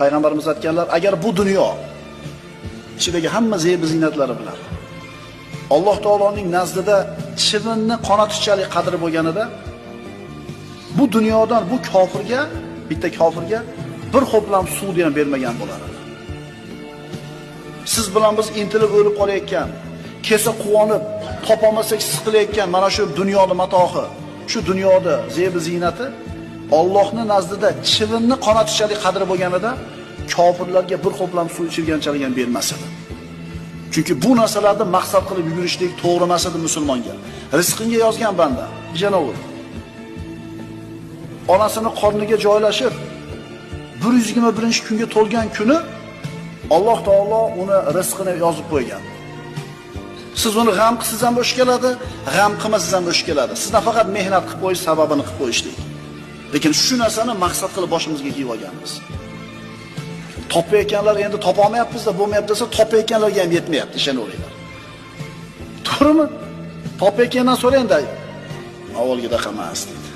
Payg'ambarimiz aytganlar, agar bu dunyo ichidagi hamma zebi zinatlari bilan Alloh taoloning nazdida chivinni qonatichalik qadri bo'lganida, bu dunyodan bu kofirga, bitta kofirga bir ho'plam suvni ham bermagan bo'lar edi. Siz bilan biz intilib o'lib qolayotgan, kelsa quvonib, topolmasak siqilayotgan mana shu dunyoni matohi, shu dunyoda zebi zinati Allohning nazdida chivinni qonatichalik qadri bo'lganida kofirlarga bir ho'plam suv ichirganchalik ham bermas edi. Chunki bu narsalarni maqsad qilib yugurishlik to'g'ri emas edi musulmonga. Rizqingga yozgan banda, janob. Onasini qorniga joylashib 121-kunga to'lgan kuni Alloh taolo uni rizqini yozib qo'ygan. Siz uni g'am qilsangiz ham bo'sh keladi, g'am qilmasangiz ham bo'sh keladi. Siz nafaqat mehnat qilib qo'yish sababini qilib qo'yishlik. Lekin shu narsani maqsad qilib boshimizga kiyib olganmiz. Topayotganlar endi topa olmayapmiz-da, bo'lmayapti desa, topayotganlarga ham yetmayapti, ishonaveringlar. To'g'rimi? Topayotgandan so'rang-da, avvalgidaqa emas deydi.